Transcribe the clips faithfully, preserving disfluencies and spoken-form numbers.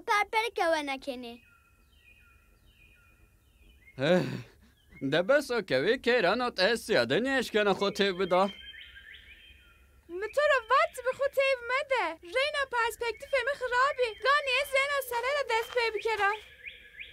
perperike wene kenê. Eh, de bes o kewê keyran û te siya de nêşkena xwe têv bida. Min to re vat bi xwe têv mede. Reyna perspektîfê min xirab e. Ganî ez reyna serere dest pê bikera.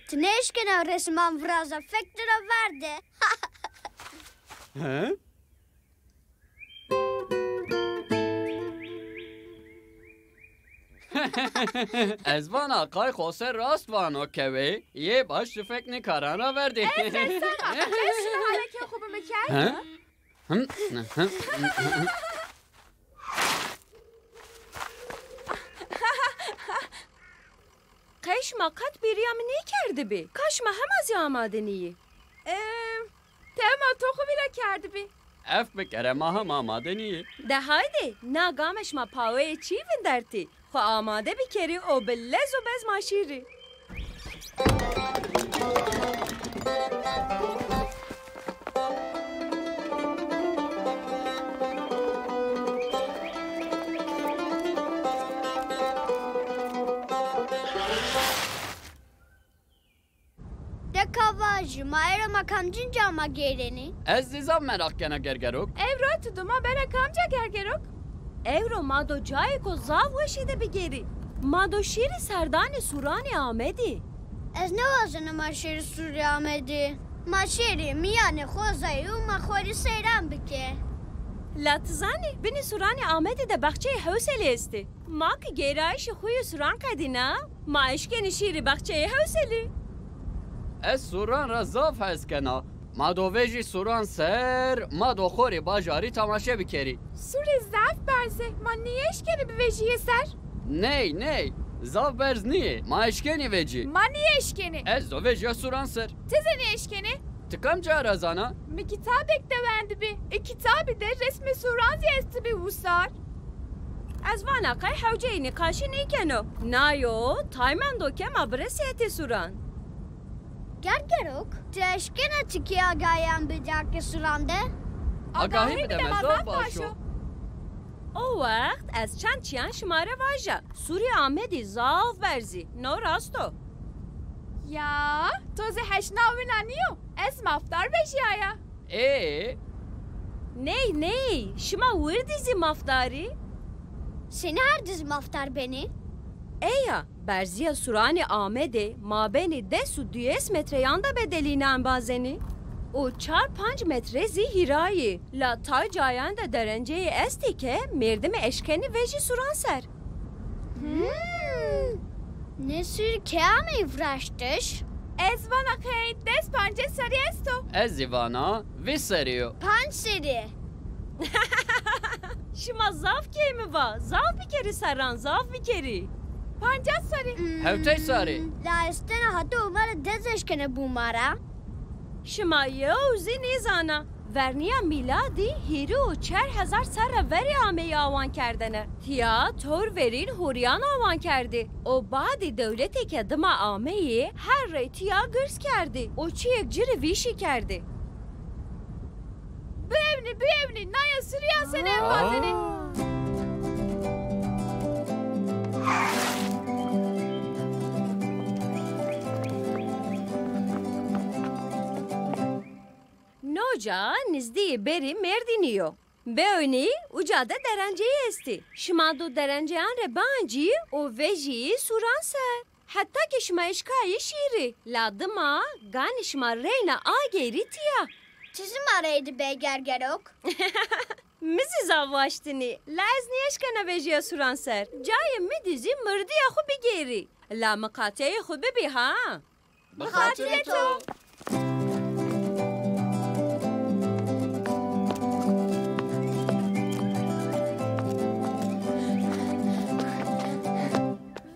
Tu nêşkena resman viraza, fek tu re verde. He? Ez vana qay xo ser rast vano kewê, yê baş tu fek nikaran raverdî. Ez resama, ez şina halekê xwe bi min kerd. He? Him, him, him. Qey şima qet bêriya min nêkerdibî? Ka şima hema zî amade nîyî? Em, tema to xwe vîra kerdibî. Ef bikere ma hema amade nîyî. De haydi, na game şima paweyê çî vindertî. Xwe amade bikerî û bi lez û bez ma şîrî. De ka vajî, ma êro ma kamcîn ca ma gêrenî? Ez zî zaf meraq kena Gergerok. Ewro tu duma bera kamca Gergerok? Ewro ma do cayêko zaf weşî de bigêrî. Ma do şîrî serdanê sûranê Amedî. Ez newazenim ma şîrî sûrê Amedî. Ma şîrî miyanê xwezayî û ma xwarî seyran bike. La tu zanî, binî sûranê Amedî de baxçeyê Hewselî estê. Ma ki gêrayîşî xwî û sûran qedîna, ma eşkenî şîrî baxçeyê Hewselî. Ez sûran ra zaf hez kena. Ma do vejî sûran ser, ma do xorî bajarî temaşe bikerî. Sûrê zaf berz e, ma nêeşkenî bivejîyê ser? Ney, ney, zaf berz nîyê, ma eşkenî vejî. Ma nêeşkenî. Ez do vejîya sûran ser. Ti zî nêeşkenî? Ti kam cara zana? Mi kitabek de wendibî. Ê kitabî de resmê sûran zî estibî wisar. Ez vana qey hewceyî nîqaşî nêkeno. Nayo, tay mendo ke ma biresî hetê sûran. Gergerok, tu eşkena tikê agahiyan bidî ke sûran de? Agahî bide me, zaf baş o. O wext ez çend çiyan şima re vaja. Sûrê Amedî zaf berz î. No rast o. Ya, to zî heşna wina nîyo. Ez mafdar vejîyaya. Ê? Ney, ney, şima wirdî zî mafdar î? Senî her du zî mafdar benî? Eya, berziya sûranê Amedê mabênê des û duyês metreyan de bedelîne embazenî. Û çar panc metre zî hîrayî. La tay cayan de derenceyê estê ke mêrdimê eşkenî vejî sûran ser. Hmm. Nê sûrî kê ameyî viraştiş? Ez vana qey des pancês serî esto. Ez zî vana vîst serî yo. Panc serî. Şima zaf kêm î va, zaf bikerî serran, zaf bikerî. Pancas serî. Hmm. Hewtey serî. La ez tena heta û me re dez eşkene bû ma re. Şima yew zî nêzana. Verniya mîladî hîrî û çar hezar serre verê ameyî awan kerdene. Tiya tor verîn hûriyan awan kerdî. Û badî dewletê ke dima ameyî her rey tiya girs kerdî û çiyêk ci rî vîşî kerdî. Biewnî, biewnî, naya sûriya senî embazenî. Noca nizdîyê berî Mêrdînî yo. Bewnî uca de derenceyî estî. Şima do derenceyan re biancî û vejî sûran ser. Heta ke şima eşkayî şîrî. La dima ganî şima reyna agêrî tiya. Çi ji ma rey dibe Gergerok? Mi zî zaf waştinî. La ez nêeşkena vejîya sûran ser. Cayê mi dî zî mirdîya xwe bigêrî. La miqateyê xwe bibî ha. Bi xatirê to.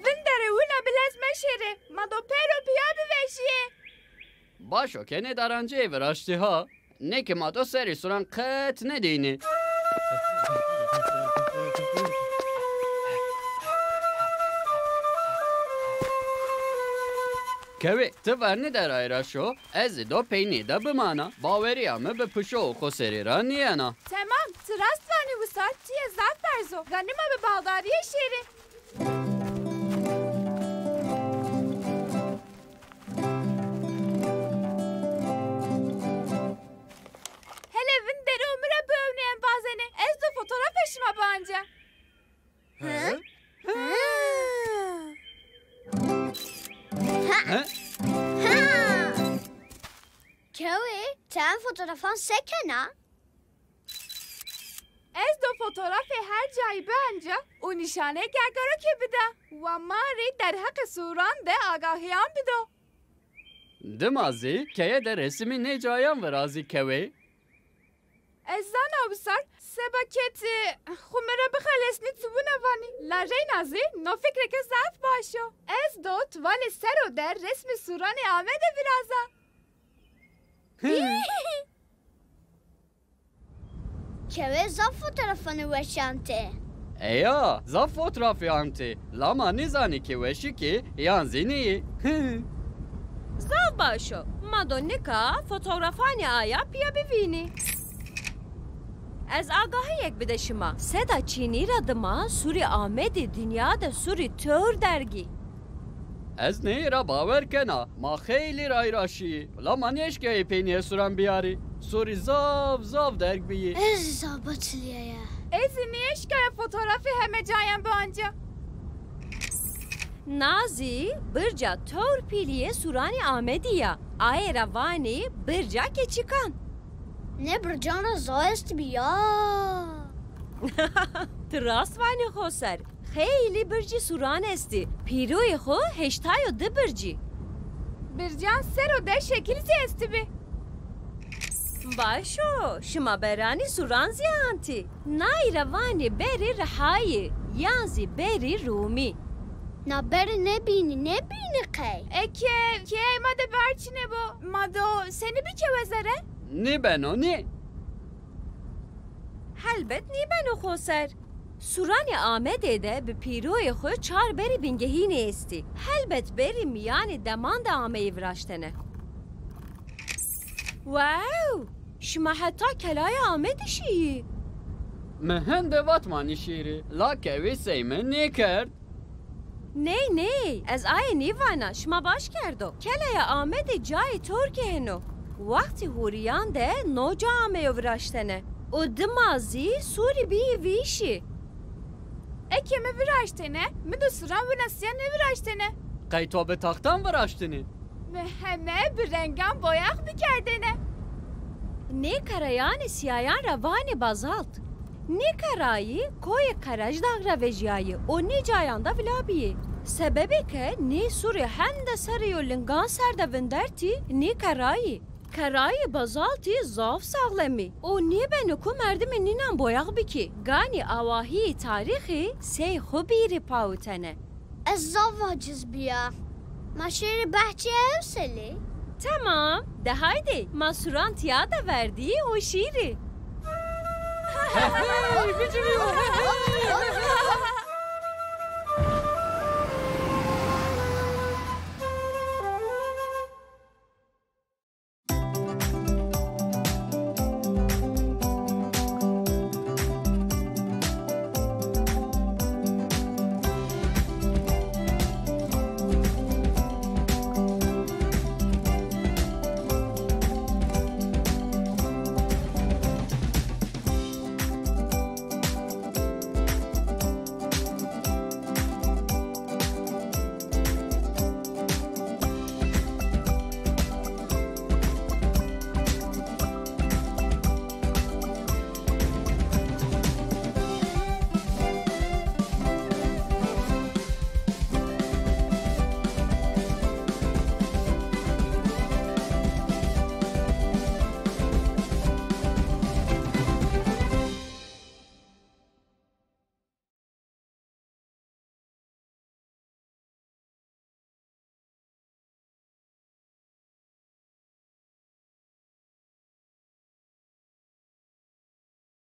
Vindere wina bi lez meşêre. Ma do pêro piya bivejîyê. Baş o, kenê derenceyê viraştî ha. Neke ma do serê sûran qet nedînî. Kewê, ti vernî derayê ra şo, ez ê do peynî de bimana. Baweriya mi bi pişo û xo serî ra nîyena. Temam, ti rast vanî wisar, tiye zaf berz o. Ganî ma bi baldariyê şêrê. Fotografan sekena? Ez do fotografê her cayî bianca û nîşanê Gergerokê bida. Wa ma rê derheqê sûran de agahiyan bido. Dima zî keye de resimî nê cayan virazî kewê. Ez zana wisar seba ket, e, xwe mi re bixelesnî tibûna vanî. La reyna zî no fikreke zaf baş o. Ez do tivalê sero de resmî sûranê Amedê viraza. Kewê zaf fotoğrafını weşantê. Eya, zaf fotoğrafê antê. Lama nizanî ki weşikî yan zî nîyî. Zaf baş o. Ma do nika fotoğrafanê aya piya bivînî. Ez agahiyek bide şima. Seda çînî ra dima sûrî Amedê dinya de sûrî tewr dergî. Ez neyê ra bawer kena, ma xeylî rayraşî, la ma nêşkeyê peynî sûran biyarî. Sûrî zaf, zaf derg biyî. Ez zaf batiliyeye. Ez nêşkaya fotoğrafê heme cayan bianca. Nazî birca tewr pîliyê sûranê Amedî ya. Ayê ra vanî birca keçikan. Ne bircan ra zaf est bi ya. Ti rast vanî xoser. Xeylî bircî sûran estî. Pîroyê xwe heştay û du bircî. Bircan sero de şekil zî estî bi. Baş o, şima beranî sûran zî antî. Nayî ra vanî berî rihayî, yan zî berî rûmî. Na berî nebînî, nebînî qey. Eke, keyê ma de berçîne bo, ma do senî bikeweze re? Nîbeno, nî. Helbet nîbeno xoser. Sûranê Amedê de bi pîroyê xwe çar berî bingehînê estî. Helbet berî miyanê deman de ameyî viraştene. Wow! Şima heta kelaya Amedê şiyî? Mi hende vat ma nişîrî, la kewî sey min nêkerd. Ney, ney, ez ayê nîvana, şima baş kerdo. Kelaya Amedê cayê torkê heno. Wextî hûriyan de no ca ameyo viraştene. Û dima zî sûrî bîyî vîşî. Eke mi viraştene, mi do sûran winasiya nêviraştene. Qey to bi taxtan viraştinî? Mi heme bi rengan boyax bikerdene. Nê karayanê siyayan ra vanê bazalt. Nê karayî koyê Qerejdax ra vejiyayî û nê cayan de vila biyî. Sebebê ke nê sûrê hende serê yo lingan ser de vindertî nê karayî. Kerayê bazaltî zaf saxlem î û nêbeno ku merdimê nînan boyax bikî. Ganî awahiyê tarîxî sey xwe bîrî pawitene. Ez zaf aciz bîya. Ma şêrê behçê Ewselê? Temam, de haydê, ma sûran tiya de verdî û şîrî. Hey, bicivîyo!